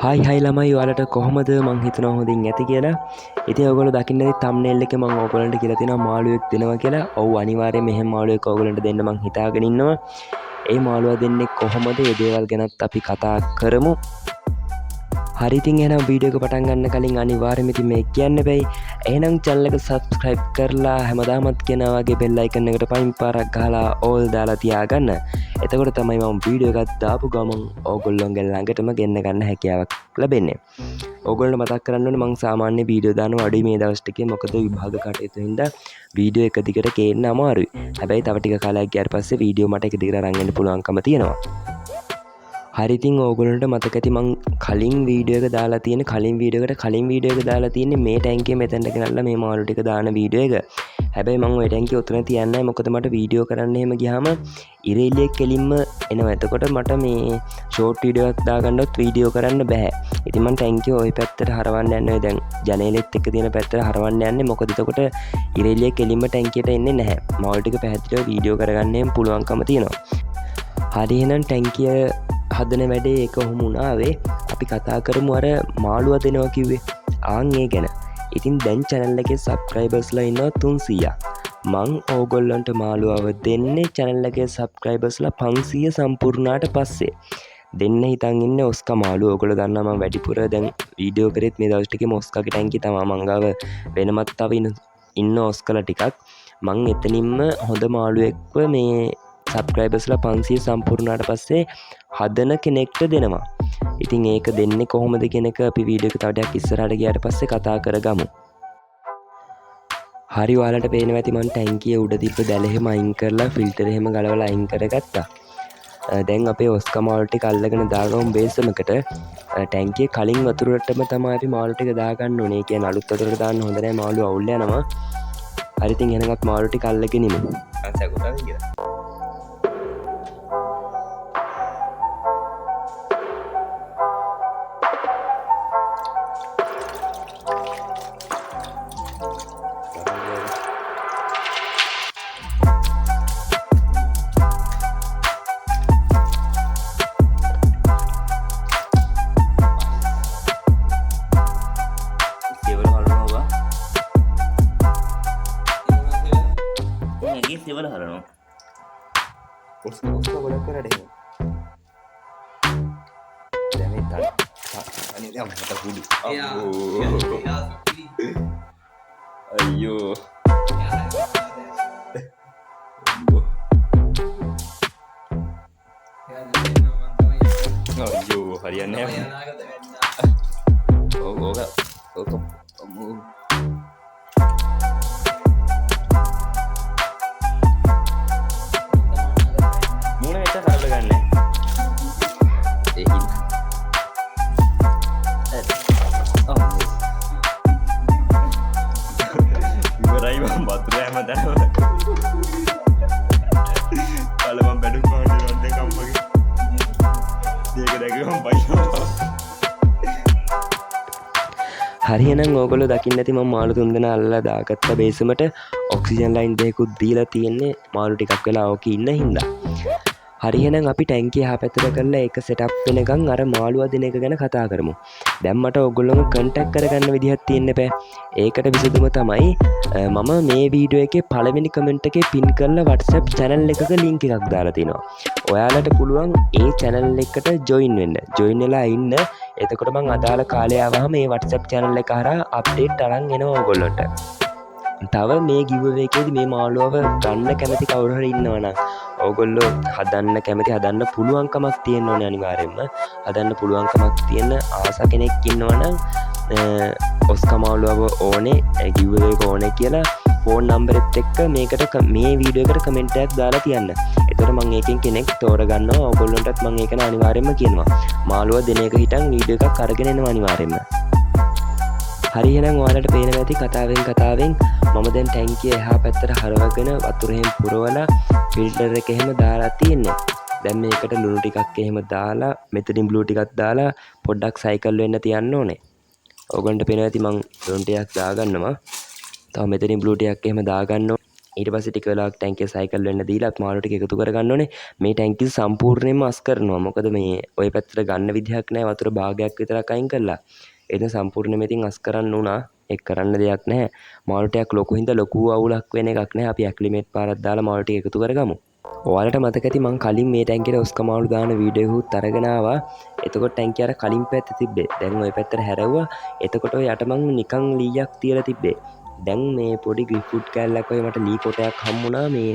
Hi hi ළමයි, ඔයාලට කොහොමද? මං හිතනවා හොඳින් ඇති කියලා. ඉතින් ඔයගොල්ලෝ දකින්න ඇති තම්නේල් එකේ මං ඔයගොල්ලන්ට කියලා තියෙනවා මාළුවෙක් දෙනවා කියලා. ඔව්, අනිවාර්යයෙන් මෙහෙම මාළුවෙක් ඔයගොල්ලන්ට දෙන්න මං හිතාගෙන ඉන්නවා. ඒ මාළුවා දෙන්නේ කොහොමද? ඒ දේවල් ගැනත් අපි කතා කරමු. හරි, ඉතින් එහෙනම් වීඩියෝ එක පටන් ගන්න කලින් අනිවාර්යයෙන්ම ඉතින් මේ කියන්න බැයි. එහෙනම් චැනල් එක සබ්ස්ක්‍රයිබ් කරලා හැමදාමත් කියනවා වගේ බෙල් අයිකන් එකට පයින් පාරක් ගහලා ඕල් දාලා තියාගන්න. එතකොට තමයි මම වීඩියෝ එකක් දාපු ගමන් ඕගොල්ලොන්ගේ ළඟටම ගෙන්න ගන්න හැකියාවක් ලැබෙන්නේ. ඕගොල්ලන්ට මතක් කරන්න ඕනේ මං සාමාන්‍ය වීඩියෝ දානවා අඩුයි මේ දවස් ටිකේ, මොකද විභාග කටයුතු හින්දා වීඩියෝ එක දිගට ගේන්න අමාරුයි. හැබැයි තව ටික කාලයක් ගියාට පස්සේ වීඩියෝ මට එක දිගට අරන් එන්න පුළුවන්කම තියෙනවා. හරි, ඉතින් ඕගොල්ලන්ට මතක ඇති මං කලින් වීඩියෝ එක දාලා තියෙන කලින් වීඩියෝ එකට කලින් වීඩියෝ එක දාලා තියෙන්නේ මේ ටැංකිය මෙතනට ගෙනල්ලා මේ මාළු ටික දාන වීඩියෝ එක. හැබැයි මං ඔය ටැංකිය ඔතන තියන්නේ නැහැ, මොකද මට වීඩියෝ කරන්න එහෙම ගියාම ඉර එළිය කෙලින්ම එනවා. එතකොට මට මේ ෂෝට් වීඩියෝ එකක් දාගන්නවත් වීඩියෝ කරන්න බෑ. ඉතින් මං ටැංකිය ඔය පැත්තට හරවන්න යන්නේ, ඔය දැන් ජනේලෙත් එක්ක තියෙන පැත්තට හරවන්න යන්නේ, මොකද එතකොට ඉර එළිය කෙලින්ම ටැංකියට එන්නේ නැහැ. මාළු ටික පැහැදිලිව වීඩියෝ කරගන්න එහෙම පුළුවන්කම තියෙනවා. හරි, එහෙනම් ටැංකිය හදන වැඩේ ඒක ඔහොම වුණාවේ. අපි කතා කරමු අර මාළුවා දෙනවා කිව්වේ ආන් ඒ ගැන. ඉතින් දැන් චැනල් එකේ සබ්ස්ක්‍රයිබර්ස්ලා ඉන්නවා 300ක්. මං ඕගොල්ලන්ට මාළුවාව දෙන්නේ චැනල් එකේ සබ්ස්ක්‍රයිබර්ස්ලා 500 සම්පූර්ණාට පස්සේ. දෙන්න හිතන් ඉන්නේ ඔස්කා මාළුව. ඕගොල්ලෝ දන්නවා මං වැඩිපුර දැන් වීඩියෝ කරෙත් මේ දවස් ටිකේ ඔස්කාගේ ටැංකිය තමයි. මං ගාව වෙනමත් තව ඉන්න ඔස්කාලා ටිකක්. මං එතනින්ම හොඳ මාළුවෙක්ව මේ සබ්ස්ක්‍රයිබර්ස්ලා 500 සම්පූර්ණාට පස්සේ හදන කෙනෙක්ට දෙනවා. ඉතින් ඒක දෙන්නේ කොහොමද කියන එක අපි වීඩියෝ එක තව ටිකක් ඉස්සරහට ගියාට පස්සේ කතා කරගමු. හරි, ඔයාලට පේනවා ඇති මං ටැංකිය උඩ තිබ්බ දැල එහෙම අයින් කරලා ෆිල්ටර් එහෙම ගලවලා අයින් කරගත්තා. දැන් අපේ ඔස්කා මාළු ටික අල්ලගෙන දාගමු බේසමකට. ටැංකිය කලින් වතුරටම තමයි අපි මාළු ටික දාගන්න ඕනේ. ඒ කියන්නේ අලුත් වතුරට දාන්න හොඳ නෑ, මාළු අවුල් යනවා. හරි, ඉතින් එහෙනම් අපි මාළු ටික අල්ලගෙන ඉමු. සිවල හරනවා. ඔස්කා ගොඩක් කරාට එහෙම. දැන් මේ අනේ දැන් මට හුඩු. අම්මෝ. අයියෝ. අයියෝ, හරියන්නේ නැහැ. ඔව්, ඕක අම්මෝ. මූණ වෙච්ච කරබල ගන්න. ඒ හින්දා. අම්මෝ. ඉවරයි මං වතුර හැමතැනම. බලමන් බැලුම් මං දෙන්න අම්මගේ. මේක දැකගම බයිනවා. හරි, එහෙනම් ඕගොල්ලෝ දකින්න ඇති මං මාළු තුන්දෙනා අල්ලලා දාගත්ත බේසමට ඔක්සිජන් ලයින් දෙකකුත් දීලා තියෙන්නේ මාළු ටිකක් වෙලා ඕකේ ඉන්න හින්දා. හරි, එහෙනම් අපි ටැංකිය එහා පැත්තට කරලා ඒක සෙටප් වෙනකන් අර මාළුවා දෙන එක ගැන කතා කරමු. දැන් මට ඕගොල්ලෝව කන්ටැක්ට් කරගන්න විදිහක් තියෙන්න බෑ. ඒකට විසඳුම තමයි, මම මේ වීඩියෝ එකේ පළවෙනි කමෙන්ට් එකේ පින් කරලා WhatsApp channel එකක ලින්ක් එකක් දාලා තිනවා. ඔයාලට පුළුවන් ඒ channel එකට join වෙන්න. join වෙලා ඉන්න. එතකොට මං අදාළ කාලය ආවහම මේ WhatsApp channel එක හරහා අප්ඩේට් අරන් එනවා ඕගොල්ලන්ට. තව මේ ගිව්අවේ එකේදී මේ මාළුවව ගන්න කැමති කවුරු හරි ඉන්නවා නම් ඕගොල්ලෝ හදන්න කැමති, හදන්න පුළුවන්කමක් තියෙන්න ඕනේ අනිවාර්යයෙන්ම. හදන්න පුළුවන්කමක් තියෙන ආස කෙනෙක් ඉන්නවා නම්, ඔස්කා මාළුවව ඕනේ, ගිව්අවේ එක ඕනේ කියලා ෆෝන් නම්බරෙත් එක්ක මේ වීඩියෝ එකට කමෙන්ට් එකක් දාලා තියන්න. එතකොට මං ඒකෙන් කෙනෙක් තෝරගන්නවා. ඕගොල්ලන්ටත් මං ඒක අනිවාර්යයෙන්ම කියනවා. මාළුවා දෙන එක හිටන් වීඩියෝ එකක් අරගෙන එනවා අනිවාර්යයෙන්ම. හරි, එහෙනම් ඔයාලට පේනවා ඇති කතාවෙන් කතාවෙන් මම දැන් ටැංකිය එහා පැත්තට හරවගෙන වතුර එහෙම පුරවලා ෆිල්ටර් එක එහෙම දාලා තියෙන්නේ. දැන් මේකට ලුණු ටිකක් එහෙම දාලා මෙතනින් බ්ලූ ටිකක් දාලා පොඩ්ඩක් සයිකල් වෙන්න තියන්න ඕනේ. ඕගොල්ලන්ට පේනවා ඇති මං ලුණු ටිකක් දාගන්නවා. තව මෙතනින් බ්ලූ ටිකක් එහෙම දාගන්න ඕනේ. ඊට පස්සේ ටික වෙලාවක් ටැංකිය සයිකල් වෙන්න දීලා අපි මාළු ටික එකතු කරගන්න ඕනේ. මේ ටැංකිය සම්පූර්ණයෙන්ම අස් කරනවා. මොකද මේ ඔය පැත්තට ගන්න විදිහක් නෑ, වතුර භාගයක් විතරක් අයින් කරලා. එතන සම්පූර්ණයෙන්ම ඉතින් අස් කරන්න වුණා. ඒක කරන්න දෙයක් නැහැ. මාළු ටිකක් ලොකු හින්දා ලොකු අවුලක් වෙන එකක් නෑ. අපි ඇක්ලිමේට් පාරක් දාලා මාළු ටික එකතු කරගමු. ඔයාලට මතක ඇති මං කලින් මේ ටැංකියට ඔස්කා මාළු දාන වීඩියෝ එකකුත් අරගෙන ආවා. එතකොට ටැංකිය අර කලින් පැත්තේ තිබ්බේ. දැන් ඔය පැත්තට හැරෙව්වා. එතකොට ඔය යට මං නිකන් ලීයක් තියලා තිබ්බේ. දැන් මේ පොඩි ග්‍රිෆුඩ් කෑල්ලක් වගේ මට ලී කොටයක් හම්බුණා. මේ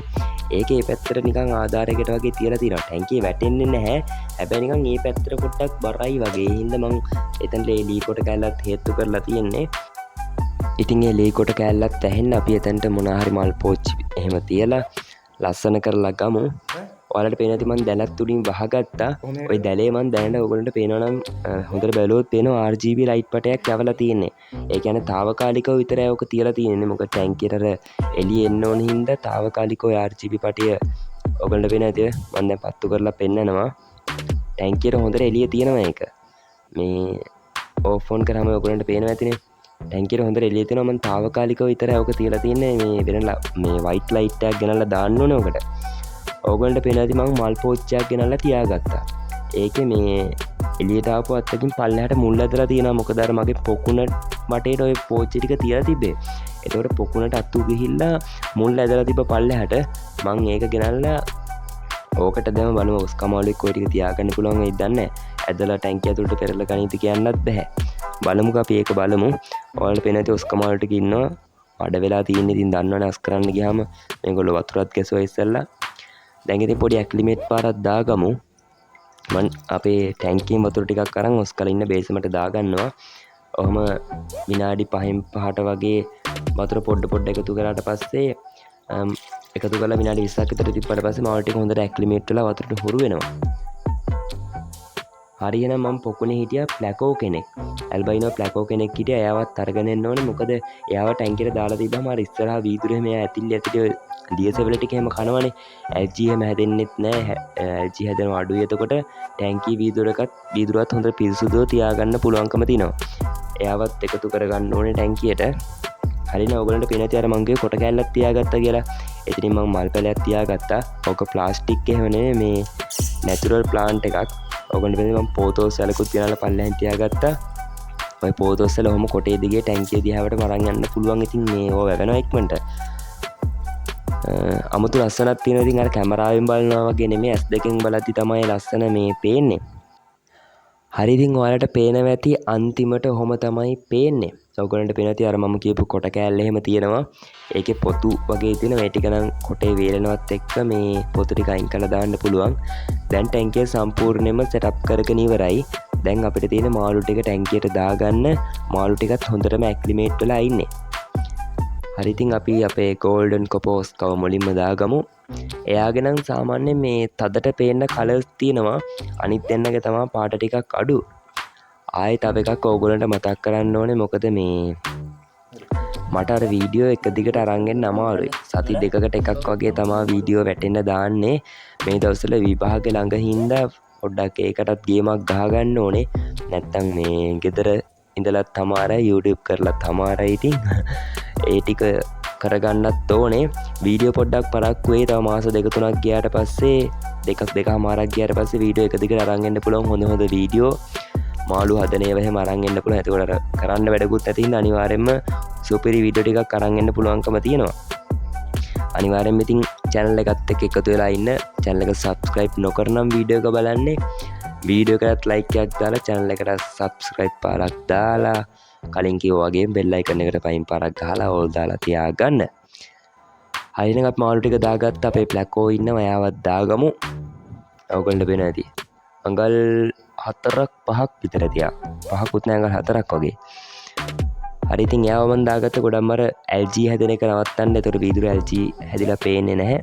ඒකේ ඒ පැත්තට නිකන් ආධාරයකට වගේ තියලා තියෙනවා. ටැංකිය වැටෙන්නේ නැහැ. හැබැයි නිකන් ඒ පැත්තට පොඩ්ඩක් බරයි වගේ. ඒ හින්දා මං එතනට ඒ ලී කොට කෑල්ලත් හේතු කරලා තියෙන්නේ. ඉතින් ඒ ලී කොට කෑල්ලත් ඇහෙන්න අපි එතනට මොන හරි මල් පෝච්චි එහෙම තියලා ලස්සන කරලා ගමු. ඔයාලට පේන ඇති මං දැලත් උඩින් වහගත්තා. ඔය දැලේ මං දැනට ඔයගොල්ලන්ට පේනවා නම් හොඳට බැලුවොත් පේනවා RGB light පටයක් යවලා තියෙන්නේ. ඒ කියන්නේ තාවකාලිකව විතරයි ඔක තියලා තියෙන්නේ. මොකද ටැංකියට අර එළිය එන්න ඕන හින්දා තාවකාලිකව ඔය RGB පටය ඔයගොල්ලන්ට පේන ඇති. මං දැන් පත්තු කරලා පෙන්නනවා. ටැංකියට හොඳට එළිය තියෙනවා ඒක. මේ ඕෆ් ඔන් කරාම ඔයගොල්ලන්ට පේනවා ඇතිනේ. ටැංකියට හොඳට එළිය තියෙනවා. මං තාවකාලිකව විතරයි ඔක තියලා තියෙන්නේ. මේ වෙන මේ වයිට් ලයිට් එකක් ගෙනල්ලා දාන්න ඕනේ ඔකට. ඕගොල්ලන්ට පේනවා ඇති මං මල් පෝච්චියක් ගෙනල්ලා තියාගත්තා. ඒකේ මේ එළියට ආපු අත්තකින් පල්ලෙහාට මුල් ඇදලා තියෙනවා. මොකද අර මගේ පොකුණ වටේට ඔය පෝච්චි ටික තියලා තිබ්බේ. එතකොට පොකුණට අතු ගිහිල්ලා මුල් ඇදලා තිබ්බ පල්ලෙහාට. මං ඒක ගෙනල්ලා ඕකට දැම්ම. බලමු ඔස්කා මාළුවෙක් ඔය ටික තියාගන්න පුළුවන් වෙයිද දන්නේ නැහැ. ඇදලා ටැංකිය ඇතුළට පෙරලා ගනීද කියන්නත් බැහැ. බලමුකෝ අපි ඒක බලමු. ඔයාලට පේනවා ඇති ඔස්කා මාළු ටික ඉන්නවා. අඩ වෙලා තියෙන්නේ. ඉතින් දන්නවනේ අස් කරන්න ගියාම මේගොල්ලෝ වතුරත් ගැසුවා ඉස්සෙල්ලා. දැන් ඉතින් පොඩි ඇක්ලිමේට් පාරක් දාගමු. මං අපේ ටැංකියෙන් වතුර ටිකක් අරන් ඔස්කලා ඉන්න බේසමට දාගන්නවා. ඔහොම විනාඩි පහෙන් පහට වගේ වතුර පොඩ පොඩ එකතු කරාට පස්සේ එකතු කරලා විනාඩි 20ක් විතර තිබ්බට පස්සේ මාළු ටික හොඳට ඇක්ලිමේට් වෙලා වතුරට හුරු වෙනවා. හරි එහෙනම් මං පොකුණේ හිටියා ප්ලැකෝ කෙනෙක්. ඇල්බයිනෝ ප්ලැකෝ කෙනෙක් හිටියා. එයාවත් අරගෙන එන්න ඕනේ. මොකද එයාව ටැංකියට දාලා තිබ්බම අර ඉස්සරහා වීදුරු එහෙම එයා ඇතිලි ඇතිලි ඔය දියසෙවල ටික එහෙම කනවනේ. ඇල්ජි එහෙම හැදෙන්නෙත් නෑ. ඇල්ජි හැදෙනවා අඩුයි. එතකොට ටැංකිය වීදුරුවත් හොඳට පිරිසුදුව තියාගන්න පුළුවන්කම තියෙනවා. එයාවත් එකතු කරගන්න ඕනේ ටැංකියට. හරිනේ ඔයගොල්ලන්ට පේන ඇති අර මං කිව්වේ කොට කෑල්ලක් තියාගත්තා කියලා. එතනින් මං මල් පැලයක් තියාගත්තා. ඔක ප්ලාස්ටික් එහෙම නෙමෙයි, මේ නැචරල් ප්ලාන්ට් එකක්. ඔයගොල්ලන්ට පේන මං පෝතෝස් වැලකුත් ගෙනල්ලා පල්ලෙහාන් තියාගත්තා. ඔය පෝතෝස් වල ඔහොම කොටේ දිගේ ටැංකිය දිහාවට මරන් යන්න පුළුවන්. ඉතින් මේ ඕව වැවෙනවා ඉක්මනට. අමුතු ලස්සනක් තියෙනවා. ඉතින් අර කැමරාවෙන් බලනවා වගේ නෙමෙයි, ඇස් දෙකෙන් බලද්දි තමයි ලස්සන මේ පේන්නේ. හරි ඉතින් ඔයාලට පේනවා ඇති අන්තිමට ඔහොම තමයි පේන්නේ. ඔයගොල්ලන්ට පේනවා ඇති අර මම කියපු කොට කෑල්ල එහෙම තියෙනවා. ඒකේ පොතු වගේ තියෙනවා. ඒ ටික නම් කොටේ වේලෙනවත් එක්ක මේ පොතු ටික අයින් කරලා දාන්න පුළුවන්. දැන් ටැංකිය සම්පූර්ණයෙන්ම සෙටප් කරගෙන ඉවරයි. දැන් අපිට තියෙන මාළු ටික ටැංකියට දාගන්න. මාළු ටිකත් හොඳටම ඇක්ලිමේට් වෙලා ඉන්නේ. හරි ඉතින් අපි අපේ ගෝල්ඩන් කොපෝස් කව මුලින්ම දාගමු. එයාගේ නම් සාමාන්‍යයෙන් මේ තදට පේන කලර්ස් තියෙනවා. අනිත් දෙන්නගේ තමා පාට ටිකක් අඩු. ආයෙ තව එකක් ඕගොල්ලන්ට මතක් කරන්න ඕනේ. මොකද මේ මට අර වීඩියෝ එක දිගට අරන් එන්න අමාරුයි. සති දෙකකට එකක් වගේ තමා වීඩියෝ වැටෙන්න දාන්නේ. මේ දවස්වල විභාග ළඟ හින්දා පොඩ්ඩක් ඒකටත් ගේමක් ගහගන්න ඕනේ. නැත්තම් මේ ගෙදර ඉඳලත් තමාරයි, YouTube කරලත් තමාරයි. ඉතින් ඒ ටික කරගන්නත් ඕනේ. වීඩියෝ පොඩ්ඩක් පරක්කු වෙයි. තව මාස දෙක තුනක් ගියාට පස්සේ, දෙකක් දෙකමාරක් ගියාට පස්සේ වීඩියෝ එක දිගට අරන් එන්න පුළුවන්. හොඳ හොඳ වීඩියෝ මාළු හදන ඒවා එහෙම අරන් එන්න පුළුවන්. එතකොට අර කරන්න වැඩකුත් නැති හින්දා අනිවාර්යයෙන්ම සුපිරි වීඩියෝ ටිකක් අරන් එන්න පුළුවන්කම තියෙනවා. අනිවාර්යයෙන්ම ඉතින් චැනල් එකත් එක්ක එකතු වෙලා ඉන්න. චැනල් එක සබ්ස්ක්‍රයිබ් නොකර නම් වීඩියෝ එක බලන්නේ, වීඩියෝ එකටත් ලයික් එකක් දාලා චැනල් එකට සබ්ස්ක්‍රයිබ් පාරක් දාලා කලින් කිව්වා වගේම බෙල් අයිකන් එකට පයින් පාරක් ගහලා ඕල් දාලා තියාගන්න. හරිනම් අපි මාළු ටික දාගත්තා. අපේ ප්ලැකෝ ඉන්නවා, එයාවත් දාගමු. ඔයගොල්ලන්ට පේනවා ඇති. අඟල් 4ක් 5ක් විතර තියා. 5කුත් නෑ, අඟල් 4ක් වගේ. හරි ඉතින් එයාව මං දාගත්ත ගොඩක්ම අර ඇල්ජි හැදෙන එක නවත්තන්න. ඒතකොට වීදුරු ඇල්ජි හැදිලා පේන්නේ නැහැ.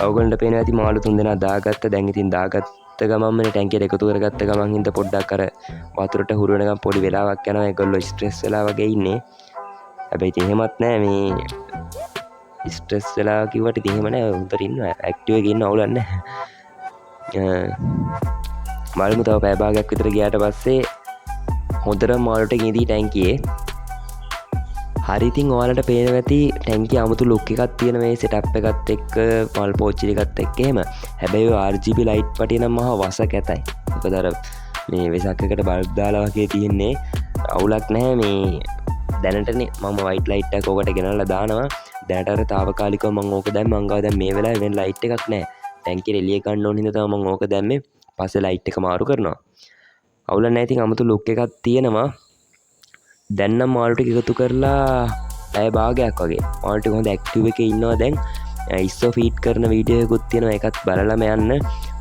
ඔයගොල්ලන්ට පේනවා ඇති මාළු තුන් දෙනා දාගත්ත. දැන් ඉතින් දාගත්ත ගමන්ම නේ ටැංකියට එකතු කරගත්ත ගමන් හින්දා පොඩ්ඩක් අර වතුරට හුරු වෙනකන් පොඩි වෙලාවක් යනවා. ඒගොල්ලෝ ස්ට්‍රෙස් වෙලා වගේ ඉන්නේ. හැබැයි ඉතින් එහෙමත් නෑ, මේ ස්ට්‍රෙස් වෙලා කිව්වට ඉතින් එහෙම නෑ, හොඳට ඉන්නවා, ඇක්ටිව් එකේ ඉන්න, අවුලක් නෑ. බලමු තව පැය භාගයක් විතර ගියාට පස්සේ හොඳට මාළු ටික ඉදී ටැංකියේ. හරි ඉතින් ඔයාලට පේනවා ඇති ටැංකිය අමුතු ලුක් එකක් තියෙන මේ සෙටප් එකත් එක්ක මල් පෝච්චි ටිකත් එක්ක එහෙම. හැබැයි ඔය RGB light පටිය නම් මහා වස කැතයි. මොකද අර මේ වෙසක් එකට බල්බ් දාලා වගේ තියෙන්නේ. අවුලක් නැහැ මේ දැනටනේ මම වයිට් ලයිට් එකක් ඔකට ගෙනල්ලා දානවා. දැනට අර තාවකාලිකව මං ඕක දැම්ම. මං ගාව දැන් මේ වෙලාවේ වෙන ලයිට් එකක් නැහැ. ටැංකියට එළිය ගන්න ඕන හින්දා තමයි මං ඕක දැම්මේ. පස්සේ ලයිට් එක මාරු කරනවා. අවුලක් නැහැ ඉතින් අමුතු ලුක් එකක් තියෙනවා. දැන් නම් මාළු ටික එකතු කරලා පැය භාගයක් වගේ මාළු ටික හොඳ ඇක්ටිව් එකේ ඉන්නවා දැන්. ඉස්සෝ ෆීඩ් කරන වීඩියෝ එකකුත් තියෙනවා, ඒකත් බලලම යන්න.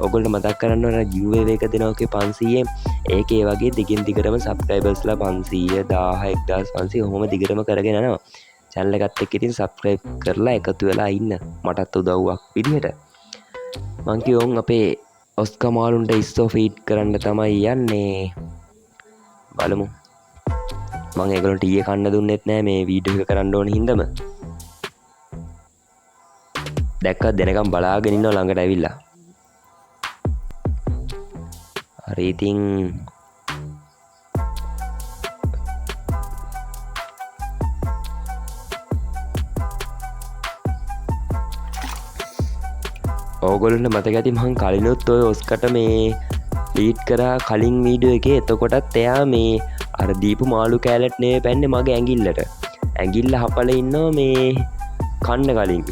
ඔයගොල්ලන්ට මතක් කරන්න ඕන අර giveaway එක දෙනවා කිව්වේ 500න්. ඒක ඒ වගේ දිගින් දිගටම සබ්ස්ක්‍රයිබර්ස්ලා 500, 1000, 1500 ඔහොම දිගටම කරගෙන යනවා. චැනල් එකත් එක්ක ඉතින් සබ්ස්ක්‍රයිබ් කරලා එකතු වෙලා ඉන්න මටත් උදව්වක් විදිහට. මං කිව්වොන් අපේ ඔස්කා මාළුන්ට ඉස්සෝ ෆීඩ් කරන්න තමයි යන්නේ. බලමු. මං ඒගොල්ලන්ට ඊයේ කන්න දුන්නෙත් නෑ මේ වීඩියෝ එක කරන්න ඕන හින්දාම. දැක්කත් දෙනකම් බලාගෙන ඉන්නවා ළඟට ඇවිල්ලා. හරි ඉතින් ඕගොල්ලන්ට මතක ඇති මං කලිනුත් ඔය ඔස්කට මේ ලීඩ් කරා කලින් වීඩියෝ එකේ. එතකොටත් එයා මේ අර දීපු මාළු කෑල්ලට නෙවෙයි පැන්නේ මගේ ඇඟිල්ලට. ඇඟිල්ල හපල ඉන්නවා මේ කන්න කලින්.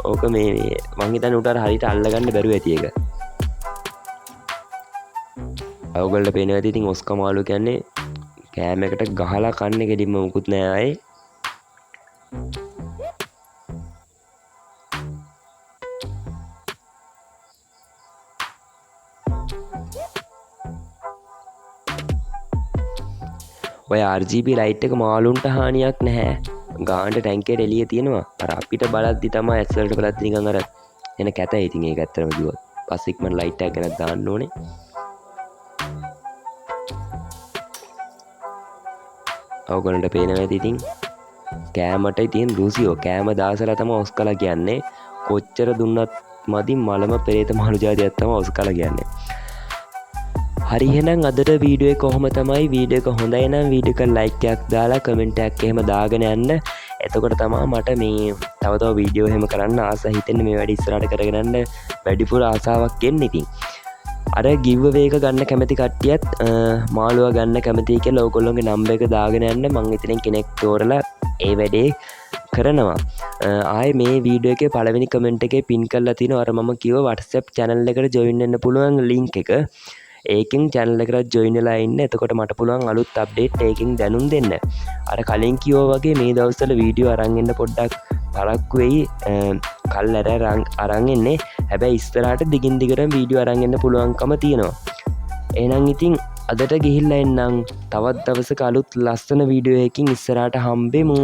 ඕක මේ මං හිතන්නේ ඌට අර හරියට අල්ලගන්න බැරුව ඇති ඒක. ඔයගොල්ලන්ට පේනවා ඇති ඉතින් ඔස්කා මාළු කියන්නේ කෑම එකට ගහලා කන්නේ කෙලින්ම මුකුත් නෑ ආයේ. ඔය RGB light එක මාළුන්ට හානියක් නැහැ. ගානට ටැංකියට එළිය තියෙනවා. අර අපිට බලද්දි තමයි ඇස් වලට බලද්දි නිකන් අර එන කැතයි ඉතින් ඒක ඇත්තටම කිව්වොත්. පස්සේ ඉක්මනට ලයිට් එකක් ගෙනත් දාන්න ඕනේ. ඔයගොල්ලන්ට පේනවා ඇති ඉතින් කෑමට ඉතින් රුසියෝ කෑම දාසලා තමයි ඔස්කලා කියන්නේ. කොච්චර දුන්නත් මදි මලම පෙරේත මාළු ජාතියක් තමයි ඔස්කලා කියන්නේ. හරි එහෙනම් අදට වීඩියෝ එක කොහොම තමයි? වීඩියෝ එක හොඳයි නම් වීඩියෝ එක ලයික් එකක් දාලා කමෙන්ට් එකක් එහෙම දාගෙන යන්න. එතකොට තමා මට මේ තව තව වීඩියෝ එහෙම කරන්න ආස හිතෙන්නේ. මේ වැඩ ඉස්සරහට කරගෙන යන්න වැඩිපුර ආසාවක් එන්නේ ඉතින්. අර ගිව් අවේ එක ගන්න කැමති කට්ටියත් මාළුවා ගන්න කැමතියි කියලා ඕගොල්ලෝගේ නම්බර් එක දාගෙන යන්න. මං ඉතින් කෙනෙක් තෝරලා ඒ වැඩේ කරනවා. ආයේ මේ වීඩියෝ එකේ පළවෙනි කමෙන්ට් එකේ පින් කරලා තිනවා අර මම කිව්ව WhatsApp channel එකට ජොයින් වෙන්න පුළුවන් ලින්ක් එක. ඒකෙන් channel එකට ජොයින් වෙලා ඉන්න. එතකොට මට පුළුවන් අලුත් අප්ඩේට් ඒකෙන් දැනුම් දෙන්න. අර කලින් කිව්වා වගේ මේ දවස්වල වීඩියෝ අරන් එන්න පොඩ්ඩක් පරක්කු වෙයි. කල් අර අරන් එන්නේ. හැබැයි ඉස්සරහට දිගින් දිගටම වීඩියෝ අරන් එන්න පුළුවන්කම තියෙනවා. එහෙනම් ඉතින් අදට ගිහිල්ලා එන්නම්. තවත් දවසක අලුත් ලස්සන වීඩියෝ එකකින් ඉස්සරහට හම්බෙමු.